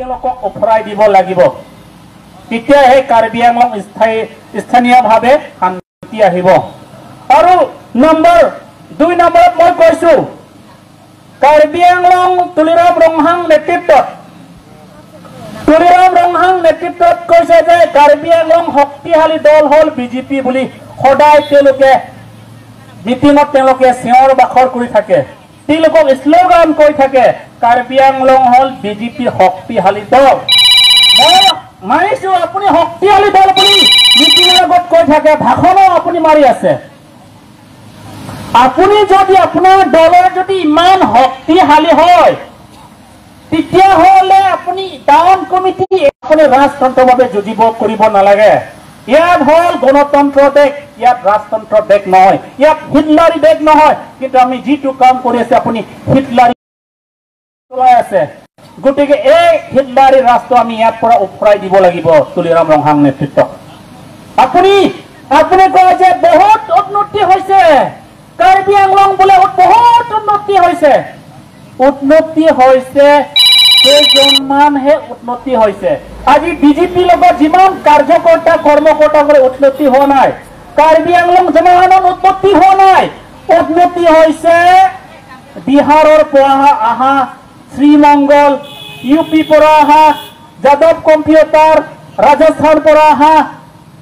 তেওঁলোকক ওফৰাই দিব লাগিব। তেতিয়াহে কাৰ্বি আংলং স্থানীয়ভাৱে শান্তি আহিব। আৰু নম্বৰ 2 নম্বৰত মই কৈছো, কাৰ্বি আংলং তুলিৰাম ৰংহাং নেতৃত্বত কৈছে যে কাৰ্বি আংলং শক্তিশালী দল হ'ল বিজেপি বুলি সদায় তেওঁলোকে মিটিঙত তেওঁলোকে চিঞৰ বাখৰ কৰি থাকে, তেওঁলোকক শ্লোগান কৈ থাকে, কাৰ্বি আংলং হ'ল বিজেপিৰ শক্তিশালী দল। মই মানিছো আপুনি শক্তিশালী দল বুলি মিটিঙৰ আগত কৈ থাকে, ভাষণো আপুনি মাৰি আছে। আপুনি যদি আপোনাৰ দলৰ যদি ইমান শক্তিশালী হয়, তেতিয়াহ'লে আপুনি টাউন কমিটি আপুনি ৰাজতন্ত্ৰৰ বাবে যুঁজিব কৰিব নালাগে। ইয়াত হ'ল গণতন্ত্ৰ দেশ, ইয়াত ৰাজতন্ত্ৰ দেশ নহয়, ইয়াত হিটলাৰী দেশ নহয়। কিন্তু আমি যিটো কাম কৰি আছে আপুনি হিটলাৰী চলাই আছে। গতিকে এই হিটলাৰী ৰাষ্ট্ৰ আমি ইয়াৰ পৰা উফৰাই দিব লাগিব তুলিৰাম ৰংহাং নেতৃত্ব। আপুনি কয় যে বহুত উন্নতি হৈছে, কাৰ্বি আংলং বোলে বহুত উন্নতি হৈছে। উন্নতি হৈছে কেইজনমানহে উন্নতি হৈছে। আজি বিজেপিৰ লগত যিমান কাৰ্যকৰ্তা কৰ্মকৰ্তা কৰে উন্নতি হোৱা নাই, কাৰ্বি আংলং জনসাধাৰণ উন্নতি হোৱা নাই। উন্নতি হৈছে বিহাৰৰ পৰা অহা শ্ৰীমংগল, ইউ পি পৰা অহা যাদৱ কম্পিউটাৰ, ৰাজস্থান পৰা অহা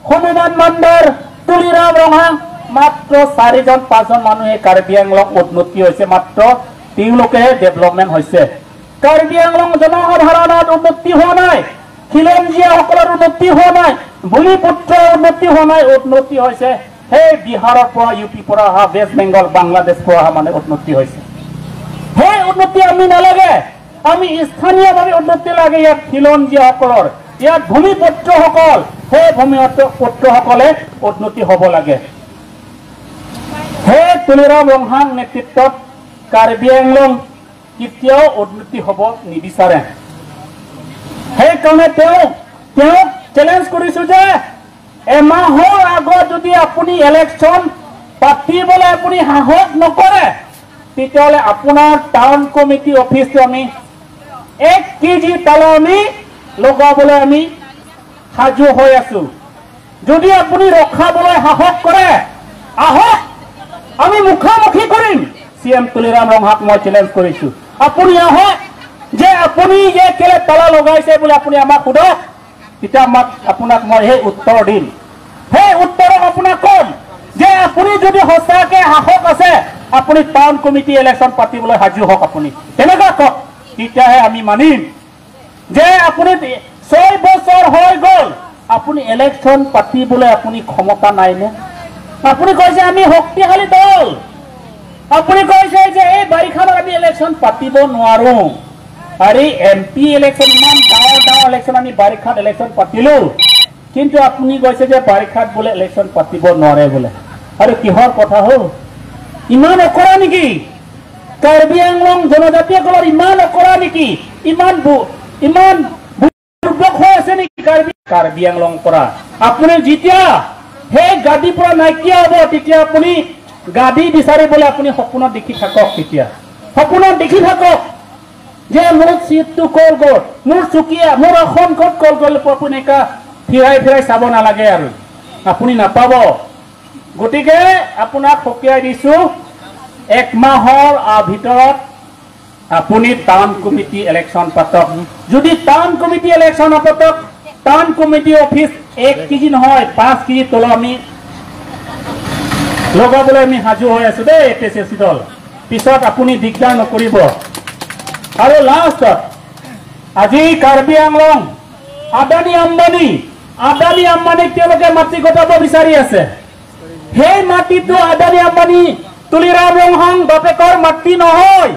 হনুমান মন্দিৰ, তুলিৰাম ৰংহাং, মাত্ৰ 4জন 5জন মানুহে কাৰ্বি আংলং উন্নতি হৈছে, মাত্ৰ তেওঁলোকেহে ডেভেলপমেণ্ট হৈছে। কাৰ্বি আংলং জনসাধাৰণৰ উন্নতি হোৱা নাই, খিলঞ্জীয়াসকলৰ উন্নতি হোৱা নাই, ভূমিপুত্ৰৰ উন্নতি হোৱা নাই। উন্নতি হৈছে সেই বিহাৰৰ পৰা, ইউ পি পৰা অহা, ৱেষ্ট বেংগল, বাংলাদেশ পৰা অহা মানে উন্নতি হৈছে। সেই উন্নতি আমি নালাগে, আমি স্থানীয়ভাৱে উন্নতি লাগে ইয়াত খিলঞ্জীয়াসকলৰ, ইয়াত ভূমিপুত্ৰসকল, সেই ভূমিপুত্ৰসকলে উন্নতি হ'ব লাগে। সেই তুলিৰাম ৰংহাং নেতৃত্বত কাৰ্বি আংলং কেতিয়াও উন্নতি হ'ব নিবিচাৰে। সেইকাৰণে তেওঁক চেলেঞ্জ কৰিছো যে এমাহৰ আগত যদি আপুনি ইলেকশ্যন পাতিবলৈ আপুনি সাহস নকৰে, তেতিয়াহ'লে আপোনাৰ টাউন কমিটি অফিচটো আমি 1 কেজি তালা আমি লগাবলৈ আমি সাজু হৈ আছো। যদি আপুনি ৰখাবলৈ সাহস কৰে, আহক, আমি মুখামুখি কৰিম। চি এম তুলিৰাম ৰংহাক মই চেলেঞ্জ কৰিছো, আপুনি আহক, যে আপুনি যে কেলে তালা লগাইছে বুলি আপুনি আমাক সোধক, তেতিয়া আপোনাক মই সেই উত্তৰ দিম। সেই উত্তৰক আপোনাক ক'ম যে আপুনি যদি সঁচাকে সাহস আছে, আপুনি টাউন কমিটি ইলেকশ্যন পাতিবলৈ সাজু হওক, আপুনি তেনেকুৱা কওক, তেতিয়াহে আমি মানিম যে আপুনি 6 বছৰ হৈ গ'ল, আপুনি ইলেকশ্যন পাতিবলৈ আপুনি ক্ষমতা নাইনে? আপুনি কৈছে আমি শক্তিশালী দল, আপুনি কৈছে যে এই বাৰিষাত আমি ইলেকশ্যন পাতিব নোৱাৰো। আৰে এম পি ইলেকশ্যন ইমান ডাঙৰ ডাঙৰ ইলেকশ্যন আমি বাৰিষাত ইলেকশ্যন পাতিলো, কিন্তু আপুনি কৈছে যে বাৰিষাত বোলে ইলেকশ্যন পাতিব নোৱাৰে বোলে। আৰু কিহৰ কথা হ'ল? ইমান অকৰা নেকি কাৰ্বি আংলং জনজাতিসকলৰ? ইমান অকৰা নেকি? ইমান দুৰ্বল হৈ আছে নেকি কাৰ্বি আংলং পৰা? আপুনি যেতিয়া সেই গাদীৰ পৰা নাইকিয়া হ'ব, তেতিয়া আপুনি গাদী বিচাৰিবলৈ আপুনি সপোনত দেখি থাকক, তেতিয়া সপোনত দেখি থাকক যে মোৰ চিটটো ক'ত গ'ল, মোৰ চকীয়া, মোৰ আসন ক'ত ক'ত গ'ল, আপুনি ফিৰাই ফিৰাই চাব নালাগে আৰু আপুনি নাপাব। গতিকে আপোনাক সকীয়াই দিছো, 1 মাহৰ ভিতৰত আপুনি টাউন কমিটি ইলেকশ্যন পাতক। যদি টাউন কমিটি ইলেকশ্যন নাপাতক, টাউন কমিটি অফিচ 1 কেজি নহয় 5 কেজি তলত আমি লগাবলৈ আমি সাজু হৈ আছো দেই এ পি এছ চি দল। পিছত আপুনি দিগদাৰ নকৰিব। আৰু লাষ্টত আজি কাৰ্বি আংলং আদানী আম্বানীক তেওঁলোকে মাটি গটাব বিচাৰি আছে। সেই মাটিটো আদানী আম্বানী তুলিৰাম ৰংহাং বাপেকৰ মাটি নহয়,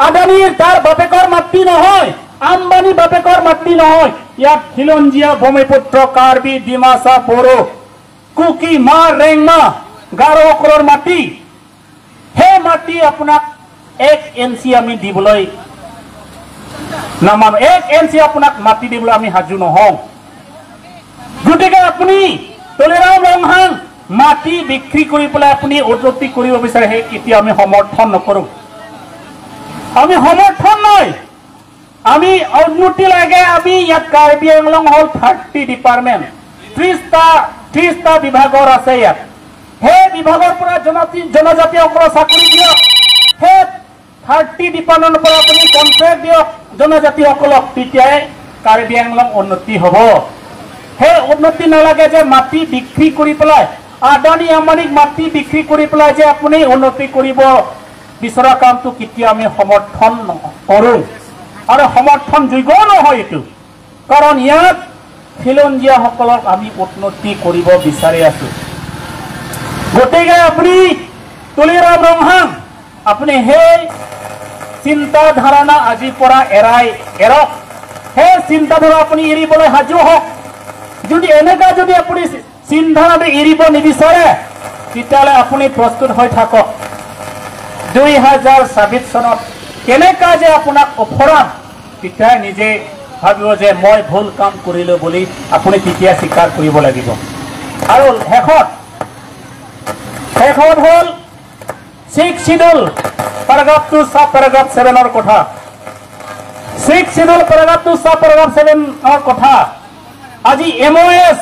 আদানীৰ তাৰ বাপেকৰ মাটি নহয়, আম্বানী বাপেকৰ মাটি নহয়। ইয়াত খিলঞ্জীয়া ভূমিপুত্ৰ কাৰ্বি, ডিমাচা, বড়ো, কুকি, মা, ৰেংমা, গাৰোসকলৰ মাটি। সেই মাটি আপোনাক 1 ইঞ্চি আমি দিবলৈ নামানো, 1 ইঞ্চি আপোনাক মাটি দিবলৈ আমি সাজু নহওঁ। গতিকে আপুনি তুলিৰাম ৰংহাং মাটি বিক্ৰী কৰি পেলাই আপুনি উন্নতি কৰিব বিচাৰে, সেই কেতিয়াও আমি সমৰ্থন নকৰোঁ, আমি সমৰ্থন নাই। আমি উন্নতি লাগে। আমি ইয়াত কাৰ্বি আংলং হ'ল 30 ডিপাৰ্টমেণ্ট, 30টা বিভাগৰ আছে ইয়াত। সেই বিভাগৰ পৰা জনজাতিসকলক চাকৰি দিয়ক, সেই 30 ডিপাৰ্টমেণ্টৰ পৰা আপুনি কণ্ট্ৰেক্ট দিয়ক জনজাতিসকলক, তেতিয়াই কাৰ্বি আংলং উন্নতি হ'ব। সেই উন্নতি নালাগে যে মাটি বিক্ৰী কৰি পেলাই আদানী আম্বানীক মাটি বিক্ৰী কৰি পেলাই যে আপুনি উন্নতি কৰিব বিচৰা কামটো কেতিয়া আমি সমৰ্থন নকৰোঁ আৰু সমৰ্থনযোগ্য নহয় এইটো। কাৰণ ইয়াত খিলঞ্জীয়াসকলক আমি উন্নতি কৰিব বিচাৰি আছো। গতিকে আপুনি তুলিৰাম ৰংহাং, আপুনি সেই চিন্তাধাৰণা আজিৰ পৰা এৰক। সেই চিন্তাধাৰা আপুনি এৰিবলৈ সাজু হওক। যদি এনেকুৱা যদি আপুনি চিন্তাধাৰাটো এৰিব নিবিচাৰে, তেতিয়াহ'লে আপুনি প্ৰস্তুত হৈ থাকক। 2026 চনত কেনেকুৱা যে আপোনাক অপৰাধ, তেতিয়াই নিজে ভাবিব যে মই ভুল কাম কৰিলোঁ বুলি আপুনি তেতিয়া স্বীকাৰ কৰিব লাগিব। আৰু শেষত হ'ল 6 চিডুল পেৰাগ্ৰাফ 2 সাব পেৰাগ্ৰাফ 7ৰ কথা। 6 চিডুল পেৰাগ্ৰাফ 2 সাব পেৰাগ্ৰাফ 7ৰ কথা। আজি MOS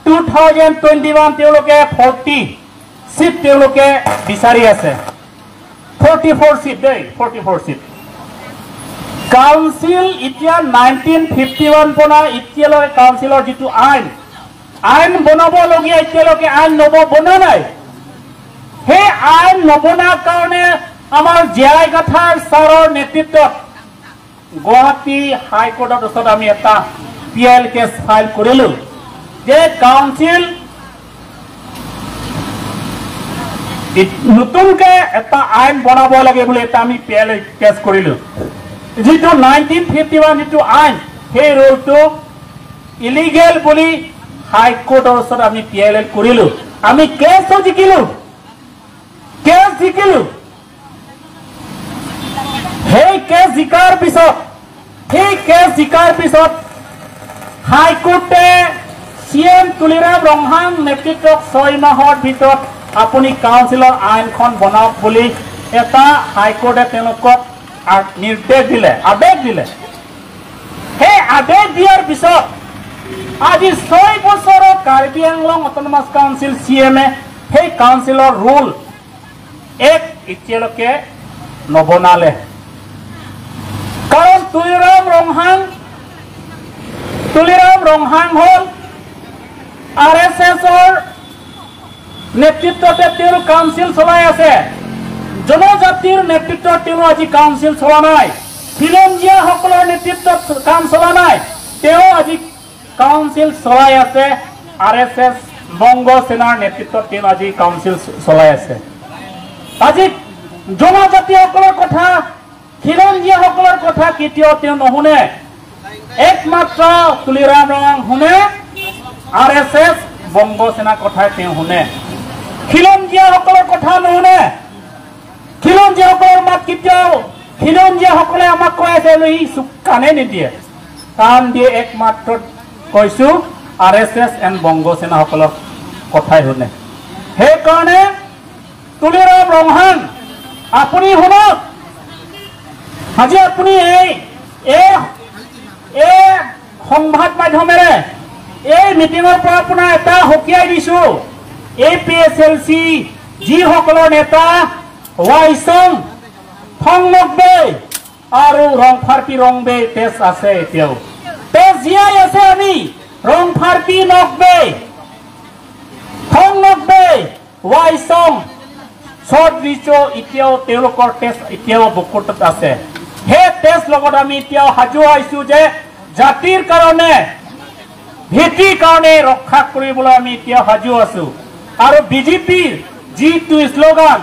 2021 তেওঁলোকে 40 চিট তেওঁলোকে বিচাৰি আছে, 44 চিট দেই, 44 চিট। কাউন্সিল এতিয়া 1951 পৰা এতিয়ালৈকে কাউন্সিলৰ যিটো আইন বনাবলগীয়া এতিয়ালৈকে আইন বনা নাই। সেই আইন নবনাৰ কাৰণে আমাৰ জীয়াই গাথাৰ ছাৰৰ নেতৃত্বত গুৱাহাটী হাইকোৰ্টৰ ওচৰত আমি এটা পি এল কেছ ফাইল কৰিলো যে কাউন্সিল নতুনকে এটা আইন বনাব লাগে বুলি এটা আমি পি এল কেছ কৰিলো। যিটো 1951 যিটো আইন, সেই ৰুলটো ইলিগেল বুলি হাইকোৰ্টৰ ওচৰত আমি পি এল এল কৰিলো। আমি কেছো জিকিলো, কেছ জিকিলো। সেই কেছ জিকাৰ পিছত হাইকোৰ্টে চি এম তুলিৰাম ৰংহাং নেতৃত্বক 6 মাহৰ ভিতৰত আপুনি কাউন্সিলৰ আইনখন বনাওক বুলি এটা হাইকোৰ্টে তেওঁলোকক নিৰ্দেশ দিলে, আদেশ দিলে। সেই আদেশ দিয়াৰ পিছত আজি 6 বছৰৰ Karbi Anglong autonomous council C M A সেই কাউন্সিলৰ ৰুল এক এতিয়ালৈকে নবনালে। কাৰণ তুলিৰাম ৰংহাং হ'ল আৰ এছ এছৰ নেতৃত্বতে তেওঁ কাউন্সিল চলাই আছে। জনজাতিৰ নেতৃত্বত তেওঁ আজি কাউন্সিল চলা নাই, খিলঞ্জীয়াসকলৰ নেতৃত্বত কাম চলা নাই, তেওঁ আজি কাউন্সিল চলাই আছে আৰ এছ এছ বংগ সেনাৰ নেতৃত্বত তেওঁ আজি কাউন্সিল চলাই আছে। আজি জনজাতিসকলৰ কথা, খিলঞ্জীয়াসকলৰ কথা কেতিয়াও তেওঁ নুশুনে। একমাত্ৰ তুলিৰাম ৰংহাং শুনে, আৰ এছ এছ বংগ সেনাৰ কথাই তেওঁ শুনে, খিলঞ্জীয়াসকলৰ কথা নুশুনে। খিলঞ্জীয়াসকলৰ মাত কেতিয়াও, খিলঞ্জীয়াসকলে আমাক কৈ আছে ই চুক কাণে নিদিয়ে, কাণ দিয়ে একমাত্ৰ কৈছো আৰ এছ এছ এণ্ড বংগ সেনাসকলৰ কথাই শুনে। সেইকাৰণে তুলিৰাম ৰংহাং আপুনি শুনক, আজি আপুনি এই এই সংবাদ মাধ্যমেৰে এই মিটিঙৰ পৰা আপোনাৰ এটা সকীয়াই দিছো, A P S L C যিসকলৰ নেতা ৱাইচং থংনকবে আৰু ৰংফাৰপি ৰংবে তেজ আছে, এতিয়াও তেজ জীয়াই আছে। আমি ৰংফাৰপি নকবে, থংনকবে, ৱাইচং চট ৰিচ এতিয়াও তেওঁলোকৰ তেজ এতিয়াও বুকুত আছে। সেই তেজ লগত আমি এতিয়াও সাজু হৈছো যে জাতিৰ কাৰণে, ভেটিৰ কাৰণে ৰক্ষা কৰিবলৈ আমি এতিয়া সাজু আছো। আৰু বিজেপিৰ যিটো শ্লোগান,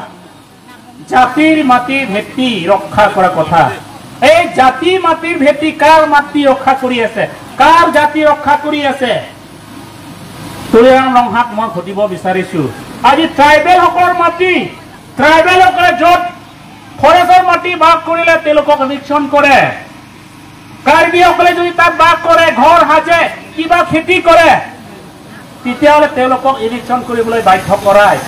জাতিৰ মাটিৰ ভেটি ৰক্ষা কৰা কথা, এই জাতি মাটিৰ ভেটি কাৰ মাটি ৰক্ষা কৰি আছে, কাৰ জাতি ৰক্ষা কৰি আছে? তুলিৰাম ৰংহাক মই সুধিব বিচাৰিছো, আজি ট্ৰাইবেল সকলৰ মাটি, ট্ৰাইবেল সকলে য'ত ফৰেষ্টৰ মাটি বাস কৰিলে তেওঁলোকক এভিকশ্যন কৰে, কাৰ্বিসকলে যদি তাত বাস কৰে, ঘৰ সাজে, কিবা খেতি কৰে, তেতিয়াহ'লে তেওঁলোকক এভিকশ্যন কৰিবলৈ বাধ্য কৰায়।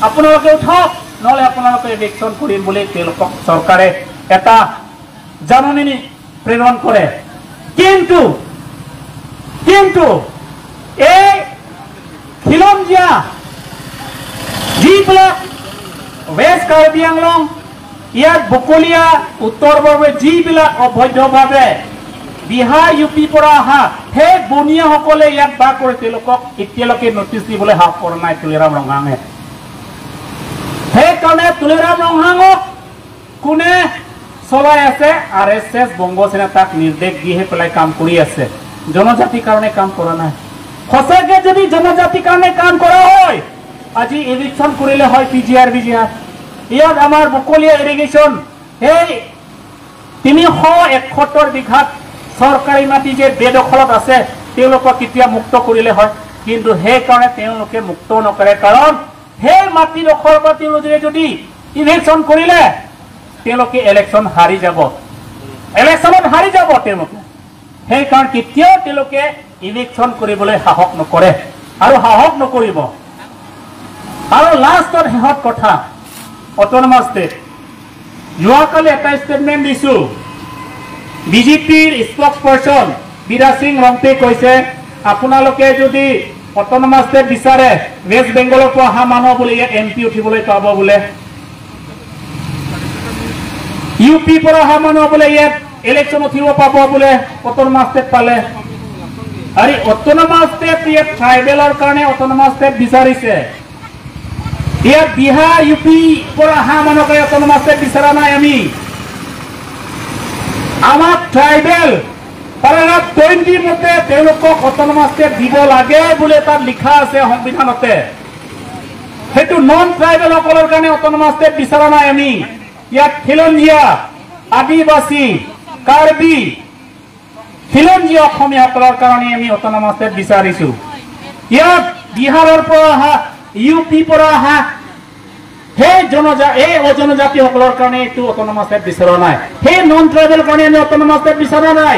আপোনালোকে উঠক, নহ'লে আপোনালোকে এভিকশ্যন কৰিম বুলি তেওঁলোকক চৰকাৰে এটা জাননী প্ৰেৰণ কৰে। কিন্তু কিন্তু এই খিলঞ্জীয়া যিবিলাক ৱেষ্ট কাৰ্বি আংলং, ইয়াত বকলীয়া, উত্তৰ পূৰ্বে যিবিলাক অবৈধভাৱে বিহাৰ, ইউ পিৰ পৰা অহা সেই বনিয়াসকলে ইয়াত বাস কৰে, তেওঁলোকক এতিয়ালৈকে নটিচ দিবলৈ সাহস কৰা নাই তুলিৰাম ৰংহাঙে। সেইকাৰণে তুলিৰাম ৰংহাঙক কোনে চলাই আছে? আৰ এছ এছ, বংগসেনা তাক নিৰ্দেশ দিহে পেলাই কাম কৰি আছে। জনজাতিৰ কাৰণে কাম কৰা নাই। সঁচাকে যদি জনজাতিৰ কাৰণে কাম কৰা হয়, আজি ইভিকশ্যন কৰিলে হয় P G R, B G R. ইয়াত আমাৰ বকলীয়া ইৰিগেশ্যন সেই 371 বিঘাত চৰকাৰী মাটি যে বেদখলত আছে, তেওঁলোকক কেতিয়া মুক্ত কৰিলে হয়। কিন্তু সেইকাৰণে তেওঁলোকে মুক্ত নকৰে, কাৰণ সেই মাটিডোখৰ পৰা তেওঁলোকে যদি ইভিকশ্যন কৰিলে তেওঁলোকে ইলেকশ্যন হাৰি যাব, ইলেকশ্যনত হাৰি যাব তেওঁলোকে। সেইকাৰণে কেতিয়াও তেওঁলোকে ইভিকশ্যন কৰিবলৈ সাহস নকৰে আৰু সাহস নকৰিব। আৰু লাষ্টত শেষত কথা, অট'নমাছ ষ্টেট। যোৱাকালি এটা ষ্টেটমেণ্ট দিছো, বিজেপিৰ স্পক্স পাৰ্চন বীৰা সিং ৰংপে কৈছে, আপোনালোকে যদি অট'নমাছ ষ্টেট বিচাৰে, ৱেষ্ট বেংগলৰ পৰা অহা মানুহ বোলে ইয়াত এম পি উঠিবলৈ পাব বোলে, ইউ পিৰ পৰা অহা মানুহ বোলে ইয়াত ইলেকশ্যন উঠিব পাব বোলে অট'নমাছ ষ্টেট পালে। আৰে অট'নমাছ ষ্টেট ইয়াত ট্ৰাইবেলৰ কাৰণে অট'নমাছ ষ্টেট বিচাৰিছে, ইয়াত বিহাৰ, ইউ পি পৰা অহা মানুহকে অট'নমাছ ষ্টেট বিচৰা নাই আমি। আমাক ট্ৰাইবেল পেৰাগ্ৰাফ 20 মতে তেওঁলোকক অট'নমাছ ষ্টেট দিব লাগে বুলি তাত লিখা আছে সংবিধানতে। সেইটো নন ট্ৰাইবেলসকলৰ কাৰণে অট'নমাছ ষ্টেট বিচৰা নাই আমি। ইয়াত খিলঞ্জীয়া, আদিবাসী, কাৰ্বি, খিলঞ্জীয়া অসমীয়াসকলৰ কাৰণে আমি অট'নমাছ ষ্টেট বিচাৰিছো। ইয়াত বিহাৰৰ পৰা অহা, ইউ পিৰ পৰা অহা সেই এই অজনজাতিসকলৰ কাৰণে এইটো অট'নমাছ ষ্টেট বিচৰা নাই। সেই নন ট্ৰাইবেল কাৰণে আমি অট'নমাছ ষ্টেট বিচৰা নাই।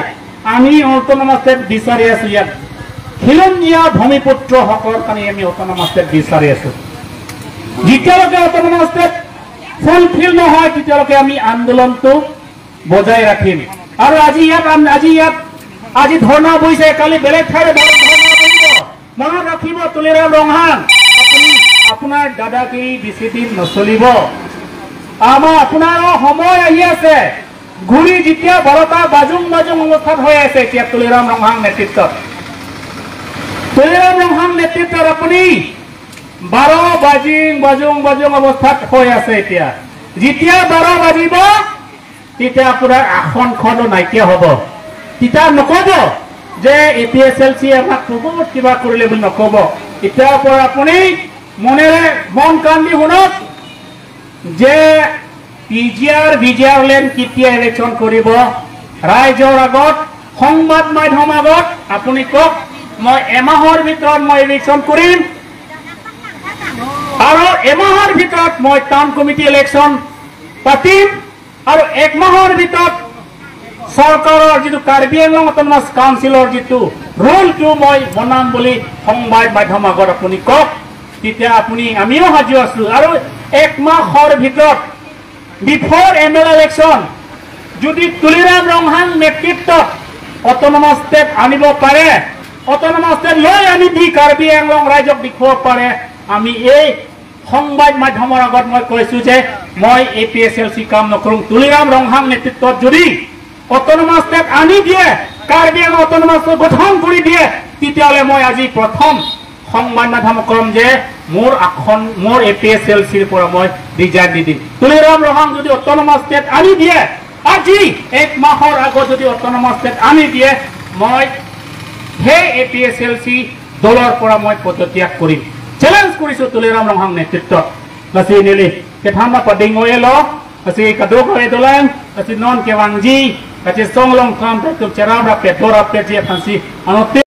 আমি অট'নমাছ ষ্টেট বিচাৰি আছো ইয়াত খিলঞ্জীয়া ভূমিপুত্ৰসকলৰ কাৰণে আমি অট'নমাছ ষ্টেট বিচাৰি আছো। যেতিয়ালৈকে অট'নমাছ ষ্টেট ফুলফিল নহয়, তেতিয়ালৈকে আমি আন্দোলনটো বজাই ৰাখিম। আৰু আজি ইয়াত আজি ধৰ্ণা বহিছে, কালি বেলেগ ঠাইত ধৰ্ণা বহিব। মনত ৰাখিব তুলিৰাম ৰংহাং, আপুনি আপোনাৰ দাদাগিৰি বেছি দিন নচলিব। আমাৰ আপোনাৰো সময় আহি আছে। ঘূৰি যেতিয়া 12টা বাজুং বাজুং অৱস্থাত হৈ আছে এতিয়া তুলিৰাম ৰংহাং নেতৃত্বত, তুলিৰাম ৰংহাং নেতৃত্বত আপুনি 12 বাজিং বাজুং বাজুং অৱস্থাত হৈ আছে এতিয়া। যেতিয়া 12 বাজিব তেতিয়া আপোনাৰ আসনখনো নাইকিয়া হ'ব। তেতিয়া নক'ব যে A P S L C আমাক বহুত কিবা কৰিলে বুলি নক'ব। এতিয়াৰ পৰা আপুনি মনেৰে মন কাণ দি শুনক যে P G R, B G R land কেতিয়া ইলেকশ্যন কৰিব, ৰাইজৰ আগত, সংবাদ মাধ্যম আগত আপুনি কওক, মই এমাহৰ ভিতৰত মই ইলেকশ্যন কৰিম আৰু এমাহৰ ভিতৰত মই টাউন কমিটি ইলেকশ্যন পাতিম আৰু এক মাহৰ ভিতৰত চৰকাৰৰ যিটো কাৰ্বি আংলং অট'নমাছ কাউন্সিলৰ যিটো ৰুলটো মই বনাম বুলি সংবাদ মাধ্যম আগত আপুনি কওক। তেতিয়া আপুনি আমিও সাজু আছো। আৰু এক মাহৰ ভিতৰত বিফৰ এম এল ইলেকশ্যন যদি তুলিৰাম ৰংহাং নেতৃত্বত অট'নমাছ ষ্টেট আনিব পাৰে, অট'নমাছ ষ্টেট লৈ আনি দি কাৰ্বি আংলং ৰাইজক দেখুৱাব পাৰে, আমি এই সংবাদ মাধ্যমৰ আগত মই কৈছো যে মই A P S L C কাম নকৰোঁ। তুলিৰাম ৰংহাং নেতৃত্বত যদি অট'নমাছ ষ্টেট আনি দিয়ে, কাৰ্বি আংলং অট'নমাছ গঠন কৰি দিয়ে, তেতিয়াহ'লে মই আজি প্ৰথম সংবাদ মাধ্যমক ক'ম যে মোৰ আসন, মোৰ এ পি এছ এল চিৰ পৰা মই ৰিজাইন দি দিম। তুলিৰাম ৰংহাং যদি অট'নমাছ ষ্টেট আনি দিয়ে, আজি এক মাহৰ আগত যদি অট'নমাছ ষ্টেট আনি দিয়ে, মই সেই A P S L C দলৰ পৰা মই পদত্যাগ কৰিম। চেলেঞ্জ কৰিছো তুলিৰাম ৰংহাং নেতৃত্বত। Kasi nili kethama pading oelo kasi kadok oedolang kasi non kewangji kasi songlong kam tum cheram ra pe dora pe je phansi ano.